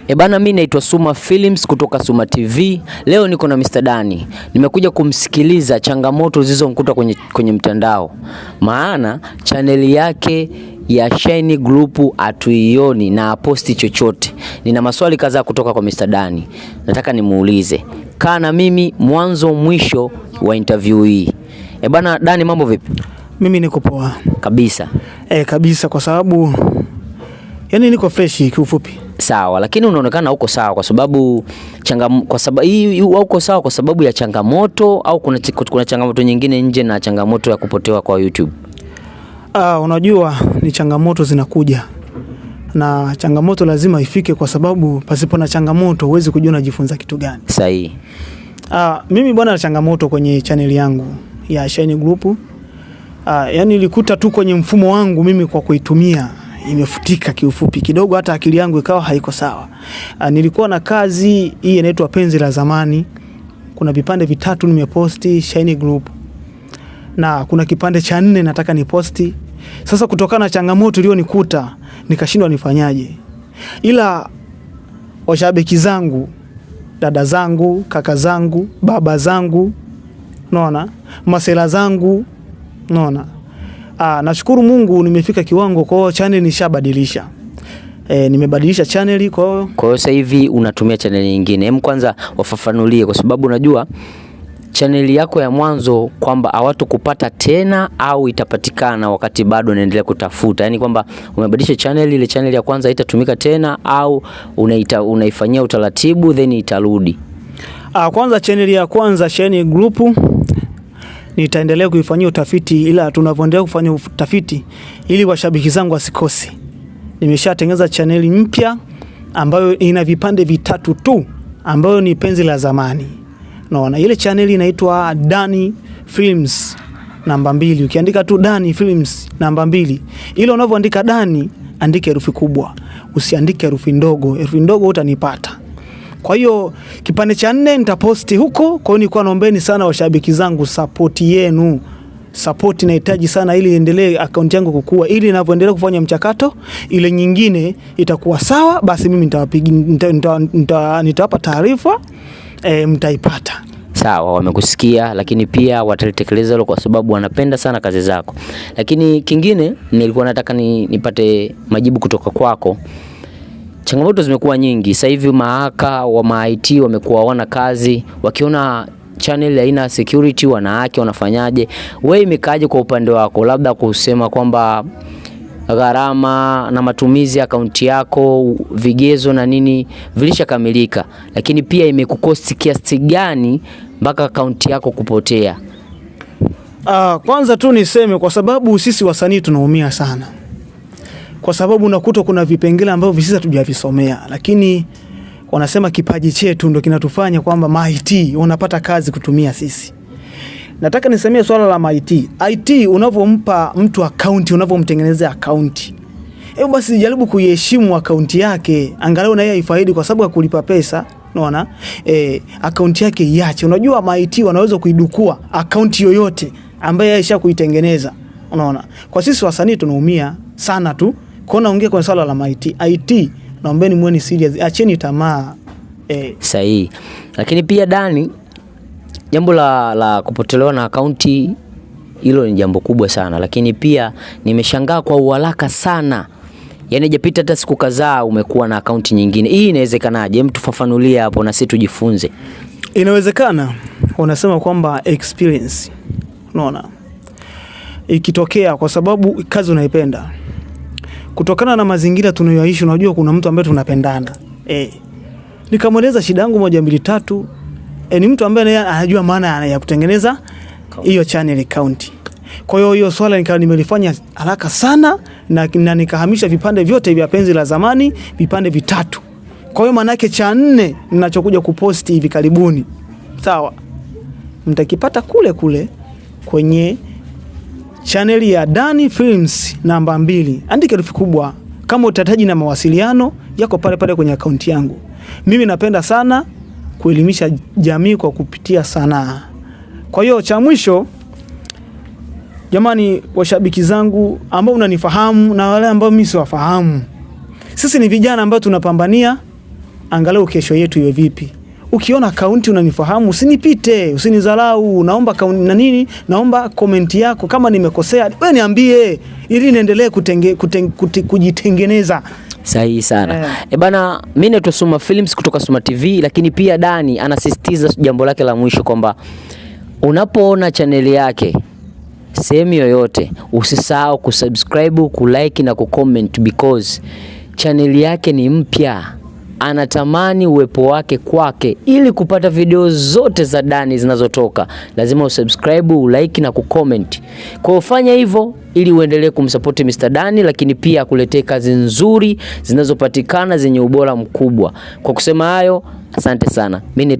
E bana, mi naitwa Suma Films kutoka Suma TV. Leo niko na Mr. Dani, nimekuja kumsikiliza changamoto zilizomkuta kwenye mtandao, maana chaneli yake ya Shine Group hatuioni na aposti chochote. Nina maswali kadhaa kutoka kwa Mr. Dani, nataka nimuulize. Kaa na mimi mwanzo mwisho wa interview hii. E bana, Dani, mambo vipi? Mimi niko poa Kabisa. Kabisa, kwa sababu yani niko fresh kiufupi. Sawa, lakini unaonekana uko sawa kwa sababu kwa sababu hii uko sawa kwa sababu ya changamoto au kuna changamoto nyingine nje na changamoto ya kupotewa kwa YouTube? Unajua ni changamoto zinakuja na changamoto lazima ifike, kwa sababu pasipo na changamoto huwezi kujua unajifunza kitu gani. Sahihi. Mimi bwana, na changamoto kwenye channel yangu ya Shine Group. Yani nilikuta tu kwenye mfumo wangu mimi kwa kuitumia imefutika kiufupi kidogo, hata akili yangu ikawa haiko sawa. Nilikuwa na kazi hii inaitwa Penzi la Zamani, kuna vipande vitatu nimeposti Shine Group na kuna kipande cha nne nataka niposti. Sasa kutokana na changamoto iliyonikuta nikashindwa nifanyaje, ila washabiki zangu, dada zangu, kaka zangu, baba zangu, unaona, masela zangu, unaona. Nashukuru Mungu nimefika kiwango, kwa hiyo channel nishabadilisha. Nimebadilisha channel kwa hiyo Kwa hiyo sasa hivi unatumia channel nyingine. Hem, kwanza wafafanulie kwa sababu unajua channel yako ya mwanzo kwamba hawatokupata tena au itapatikana wakati bado unaendelea kutafuta. Yaani kwamba umebadilisha channel, ile channel ya kwanza haitatumika tena au unaifanyia utaratibu then itarudi. Kwanza channel ya kwanza Shine Group nitaendelea kuifanyia utafiti, ila tunavyoendelea kufanya utafiti ili washabiki zangu wasikose. Nimeshatengeneza chaneli mpya ambayo ina vipande vitatu tu ambayo ni Penzi la Zamani. Naona ile chaneli inaitwa Dani Films namba 2. Ukiandika tu Dani Films namba 2, ile unavyoandika Dani andike herufi kubwa, usiandike herufi ndogo. Herufi ndogo utanipata. Kwa hiyo kipande cha nne nitaposti huko. Kwa hiyo nilikuwa naombeni sana washabiki zangu, support yenu. Support nahitaji sana ili iendelee akaunti yangu kukua, ili ninavyoendelea kufanya mchakato ile nyingine itakuwa sawa, basi mimi nitawapa taarifa, mtaipata. Sawa, wamekusikia, lakini pia watalitekeleza hilo kwa sababu wanapenda sana kazi zako. Lakini kingine nilikuwa nataka nipate majibu kutoka kwako. Changamoto zimekuwa nyingi sasa hivi, mahaka wa ma IT wamekuwa hawana kazi, wakiona channel haina security wanawake wanafanyaje? Wewe imekaaje kwa upande wako, labda kusema kwamba gharama na matumizi ya akaunti yako, vigezo na nini vilishakamilika, lakini pia imekukosti kiasi gani mpaka akaunti yako kupotea? Kwanza tu niseme kwa sababu sisi wasanii tunaumia sana, kwa sababu unakuta kuna vipengele ambavyo sisi hatujavisomea, lakini wanasema kipaji chetu ndo kinatufanya kwamba ma IT unapata kazi kutumia sisi. Nataka nisemee swala la ma IT. IT unavyompa mtu akaunti, unavyomtengenezea akaunti, hebu basi jaribu kuiheshimu akaunti yake, angalau na yeye aifaidi, kwa sababu hakulipa pesa. Unaona? Akaunti yake iache. Unajua ma IT wanaweza kuidukua akaunti yoyote ambaye yeye alisha kuitengeneza. Unaona? Kwa sisi wasanii tunaumia sana tu. Kwa naongea kwa swala la ma IT. IT naombeni muwe ni serious, acheni tamaa. Sahihi. Lakini pia Dani, jambo la kupotelewa na akaunti hilo ni jambo kubwa sana, lakini pia nimeshangaa kwa uharaka sana. Yaani hajapita hata siku kadhaa umekuwa na akaunti nyingine. Hii inawezekanaje? Hem, tufafanulie hapo na sisi tujifunze. Inawezekana. Wanasema kwamba experience. Unaona? Ikitokea kwa sababu kazi unaipenda. Kutokana na mazingira tunayoishi, unajua kuna mtu ambaye tunapendana. Nikamweleza shida yangu 1 2 3. Ni mtu ambaye naye anajua maana ya kutengeneza hiyo channel account. Kwa hiyo hiyo swala nikawa nimelifanya haraka sana na nikahamisha vipande vyote vya Penzi la Zamani, vipande vitatu. Kwa hiyo maana yake cha nne ninachokuja kuposti hivi karibuni, sawa, mtakipata kule kule kwenye channel ya Dani Films namba 2. Andika herufi kubwa. Kama utahitaji na mawasiliano yako pale pale kwenye akaunti yangu. Mimi napenda sana kuelimisha jamii kwa kupitia sanaa. Kwa hiyo cha mwisho, jamani, washabiki zangu ambao unanifahamu na wale ambao mimi siwafahamu, sisi ni vijana ambao tunapambania Angalau kesho yetu iwe vipi. Ukiona akaunti unanifahamu, usinipite, usinidharau. Naomba na nini, naomba comment yako kama nimekosea, wewe niambie ili niendelee kujitengeneza. Sahihi sana. E bana, mimi naitwa Suma Films kutoka Suma TV, lakini pia Dani anasisitiza jambo lake la mwisho kwamba unapoona chaneli yake sehemu yoyote usisahau kusubscribe, kulike na kucomment because chaneli yake ni mpya. Anatamani uwepo wake kwake ili kupata video zote za Dani zinazotoka. Lazima usubscribe, ulike na kucomment. Kwa hiyo fanya hivyo ili uendelee kumsupport Mr. Dani, lakini pia akuletee kazi nzuri zinazopatikana zenye ubora mkubwa. Kwa kusema hayo, asante sana. Mimi ni